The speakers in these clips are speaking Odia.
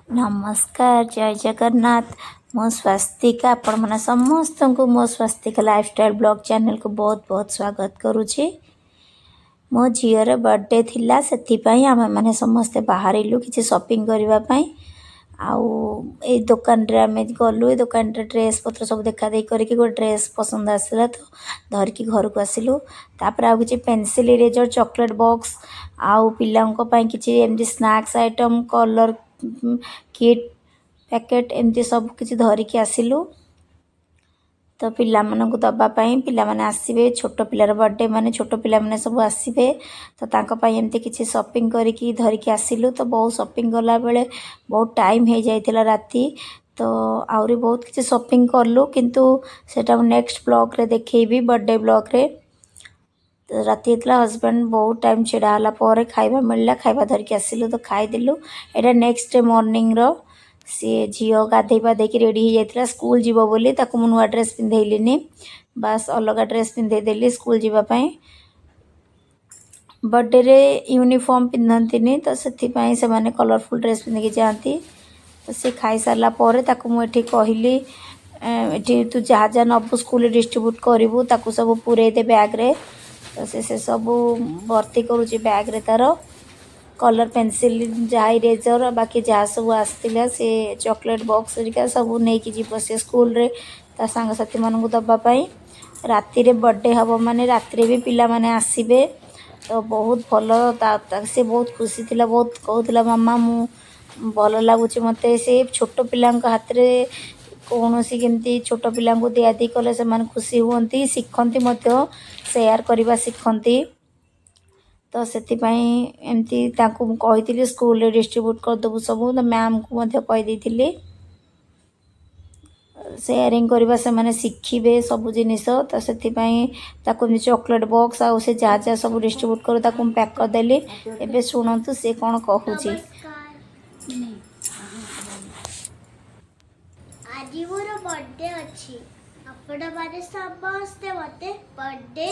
ନମସ୍କାର, ଜୟ ଜଗନ୍ନାଥ। ମୁଁ ସ୍ୱାସ୍ତିକା, ଆପଣମାନେ ସମସ୍ତଙ୍କୁ ମୋ ସ୍ୱାସ୍ତିକା ଲାଇଫଷ୍ଟାଇଲ୍ ବ୍ଲଗ୍ ଚ୍ୟାନେଲକୁ ବହୁତ ବହୁତ ସ୍ୱାଗତ କରୁଛି। ମୋ ଝିଅର ବର୍ଥଡ଼େ ଥିଲା, ସେଥିପାଇଁ ଆମେମାନେ ସମସ୍ତେ ବାହାରିଲୁ କିଛି ସପିଂ କରିବା ପାଇଁ। ଆଉ ଏଇ ଦୋକାନରେ ଆମେ ଗଲୁ। ଏ ଦୋକାନରେ ଡ୍ରେସ୍ ପତ୍ର ସବୁ ଦେଖାଦେଖି କରିକି ଗୋଟେ ଡ୍ରେସ୍ ପସନ୍ଦ ଆସିଲା, ତ ଧରିକି ଘରକୁ ଆସିଲୁ। ତାପରେ ଆଉ କିଛି ପେନସିଲ୍, ଇରେଜର୍, ଚକୋଲେଟ୍ ବକ୍ସ ଆଉ ପିଲାଙ୍କ ପାଇଁ କିଛି ଏମିତି snacks item, colour kit packet, ଏମିତି ସବୁ କିଛି ଧରିକି ଆସିଲୁ ତ ପିଲାମାନଙ୍କୁ ଦେବା ପାଇଁ। ପିଲାମାନେ ଆସିବେ, ଛୋଟ ପିଲାର ବର୍ଥଡ଼େ ମାନେ ଛୋଟ ପିଲାମାନେ ସବୁ ଆସିବେ, ତ ତାଙ୍କ ପାଇଁ ଏମିତି କିଛି ସପିଂ କରିକି ଧରିକି ଆସିଲୁ। ତ ବହୁତ ସପିଂ କଲାବେଳେ ବହୁତ ଟାଇମ୍ ହେଇଯାଇଥିଲା ରାତି। ତ ଆହୁରି ବହୁତ କିଛି ସପିଂ କଲୁ, କିନ୍ତୁ ସେଇଟା ମୁଁ ନେକ୍ସଟ ବ୍ଲଗ୍ରେ ଦେଖେଇବି, ବର୍ଥଡ଼େ ବ୍ଲଗ୍ରେ। ତ ରାତି ହେଇଥିଲା, ହଜବେଣ୍ଡ ବହୁତ ଟାଇମ୍ ଛିଡ଼ା ହେଲା ପରେ ଖାଇବା ମିଳିଲା। ଖାଇବା ଧରିକି ଆସିଲୁ, ତ ଖାଇଦେଲୁ। ଏଇଟା ନେକ୍ସଟ ଡେ ମର୍ଣ୍ଣିଂର। ସିଏ ଝିଅ ଗାଧେଇ ପାଧେଇକି ରେଡ଼ି ହେଇଯାଇଥିଲା ସ୍କୁଲ ଯିବ ବୋଲି। ତାକୁ ମୁଁ ନୂଆ ଡ୍ରେସ୍ ପିନ୍ଧେଇଲିନି, ବାସ୍ ଅଲଗା ଡ୍ରେସ୍ ପିନ୍ଧେଇ ଦେଲି ସ୍କୁଲ ଯିବା ପାଇଁ। ବର୍ଥଡ଼େରେ ୟୁନିଫର୍ମ ପିନ୍ଧନ୍ତିନି, ତ ସେଥିପାଇଁ ସେମାନେ କଲରଫୁଲ୍ ଡ୍ରେସ୍ ପିନ୍ଧିକି ଯାଆନ୍ତି। ତ ସେ ଖାଇସାରିଲା ପରେ ତାକୁ ମୁଁ ଏଠି କହିଲି, ଏଠି ତୁ ଯାହା ଯାହା ନେବୁ, ସ୍କୁଲରେ ଡିଷ୍ଟ୍ରିବ୍ୟୁଟ୍ କରିବୁ, ତାକୁ ସବୁ ପୂରେଇ ଦେ ବ୍ୟାଗ୍ରେ। ତ ସେ ସେସବୁ ଭର୍ତ୍ତି କରୁଛି ବ୍ୟାଗ୍ରେ, ତା'ର କଲର୍ ପେନସିଲ୍, ଯାହା ଇରେଜର୍, ବାକି ଯାହା ସବୁ ଆସିଥିଲା, ସେ ଚକୋଲେଟ୍ ବକ୍ସ ହେରିକା ସବୁ ନେଇକି ଯିବ ସେ ସ୍କୁଲରେ ତା ସାଙ୍ଗସାଥିମାନଙ୍କୁ ଦେବା ପାଇଁ। ରାତିରେ ବର୍ଥଡ଼େ ହେବ ମାନେ ରାତିରେ ବି ପିଲାମାନେ ଆସିବେ, ତ ବହୁତ ଭଲ। ତା ସେ ବହୁତ ଖୁସି ଥିଲା, ବହୁତ କହୁଥିଲା, "ମାମା, ମୁଁ ଭଲ ଲାଗୁଛି ମୋତେ।" ସେ ଛୋଟ ପିଲାଙ୍କ ହାତରେ କୌଣସି କେମିତି ଛୋଟ ପିଲାଙ୍କୁ ଦିଆଦି କଲେ ସେମାନେ ଖୁସି ହୁଅନ୍ତି, ଶିଖନ୍ତି ମଧ୍ୟ, ସେୟାର କରିବା ଶିଖନ୍ତି। ତ ସେଥିପାଇଁ ଏମିତି ତାଙ୍କୁ ମୁଁ କହିଥିଲି, ସ୍କୁଲରେ ଡିଷ୍ଟ୍ରିବ୍ୟୁଟ୍ କରିଦେବୁ ସବୁ। ତ ମ୍ୟାମ୍କୁ ମଧ୍ୟ କହିଦେଇଥିଲି। ସେୟାରିଂ କରିବା ସେମାନେ ଶିଖିବେ ସବୁ ଜିନିଷ। ତ ସେଥିପାଇଁ ତାକୁ ଏମିତି ଚକୋଲେଟ୍ ବକ୍ସ ଆଉ ସେ ଯାହା ଯାହା ସବୁ ଡିଷ୍ଟ୍ରିବ୍ୟୁଟ୍ କରୁ, ତାକୁ ମୁଁ ପ୍ୟାକ୍ କରିଦେଲି। ଏବେ ଶୁଣନ୍ତୁ ସେ କ'ଣ କହୁଛି। ନମସ୍କାର। ଆଜି ମୋର ବର୍ଥଡେ ଅଛି। ଆପଣମାନେ ସମସ୍ତେ ମୋତେ ବର୍ଥଡେ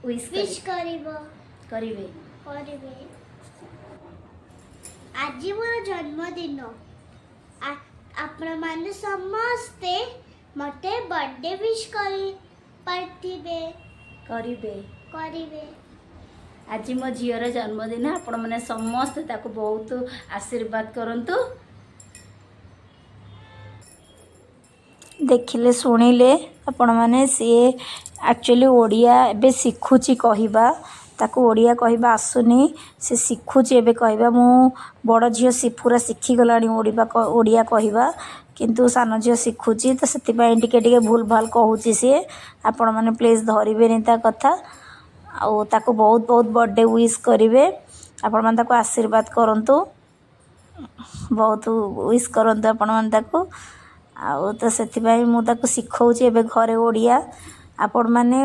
ୱିଶ୍ କରିବ। କରିବେ। କରିବେ। ଆଜି ମୋର ଜନ୍ମଦିନ। ଆପଣମାନେ ସମସ୍ତେ ମୋତେ ବର୍ଥଡେ ୱିଶ୍ କରିପାରିଥିବେ। କରିବେ। କରିବେ। ଆଜି ମୋ ଝିଅର ଜନ୍ମଦିନ। ଆପଣମାନେ ସମସ୍ତେ ତାକୁ ବହୁତ ଆଶୀର୍ବାଦ କରନ୍ତୁ। ଦେଖିଲେ, ଶୁଣିଲେ ଆପଣମାନେ, ସିଏ ଆକ୍ଚୁଆଲି ଓଡ଼ିଆ ଏବେ ଶିଖୁଛି କହିବା। ତାକୁ ଓଡ଼ିଆ କହିବା ଆସୁନି, ସେ ଶିଖୁଛି ଏବେ କହିବା। ମୁଁ ବଡ଼ ଝିଅ ପୁରା ଶିଖିଗଲାଣି ଓଡ଼ିଆ କହିବା, କିନ୍ତୁ ସାନ ଝିଅ ଶିଖୁଛି। ତ ସେଥିପାଇଁ ଟିକେ ଟିକେ ଭୁଲ ଭାଲ କହୁଛି ସିଏ। ଆପଣମାନେ ପ୍ଲିଜ୍ ଧରିବେନି ତା କଥା ଆଉ ତାକୁ ବହୁତ ବହୁତ ବର୍ଥଡ଼େ ୱିଶ୍ କରିବେ। ଆପଣମାନେ ତାକୁ ଆଶୀର୍ବାଦ କରନ୍ତୁ, ବହୁତ ୱିଶ୍ କରନ୍ତୁ ଆପଣମାନେ ତାକୁ। ଆଉ ତ ସେଥିପାଇଁ ମୁଁ ତାକୁ ଶିଖଉଛି ଏବେ ଘରେ ଓଡ଼ିଆ। ଆପଣମାନେ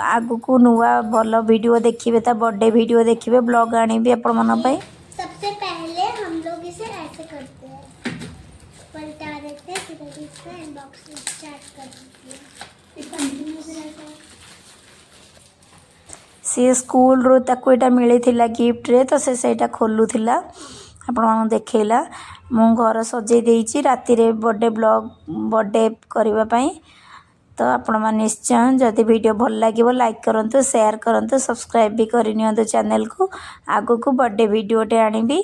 ଆଗକୁ ନୂଆ ଭଲ ଭିଡ଼ିଓ ଦେଖିବେ, ତା ବର୍ଥଡ଼େ ଭିଡ଼ିଓ ଦେଖିବେ, ବ୍ଲଗ୍ ଆଣିବି ଆପଣମାନଙ୍କ ପାଇଁ। सबसे पहले हम लोग इसे ऐसे करते हैं, पलटा देते हैं, फिर अभी इसका अनबॉक्सिंग स्टार्ट कर देते हैं। फिर ऐसा ସିଏ ସ୍କୁଲରୁ ତାକୁ ଏଇଟା ମିଳିଥିଲା ଗିଫ୍ଟରେ, ତ ସେ ସେଇଟା ଖୋଲୁଥିଲା, ଆପଣମାନଙ୍କୁ ଦେଖେଇଲା। ମୁଁ ଘର ସଜେଇ ଦେଇଛି ରାତିରେ ବର୍ଥଡ଼େ ବ୍ଲଗ୍, ବର୍ଥଡ଼େ କରିବା ପାଇଁ। ତ ଆପଣମାନେ ନିଶ୍ଚୟ ଯଦି ଭିଡ଼ିଓ ଭଲ ଲାଗିବ, ଲାଇକ୍ କରନ୍ତୁ, ସେୟାର କରନ୍ତୁ, ସବସ୍କ୍ରାଇବ୍ ବି କରିନିଅନ୍ତୁ ଚ୍ୟାନେଲକୁ। ଆଗକୁ ବର୍ଥଡ଼େ ଭିଡ଼ିଓଟେ ଆଣିବି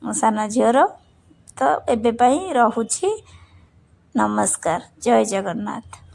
ମୋ ସାନ ଝିଅର। ତ ଏବେ ପାଇଁ ରହୁଛି। ନମସ୍କାର, ଜୟ ଜଗନ୍ନାଥ।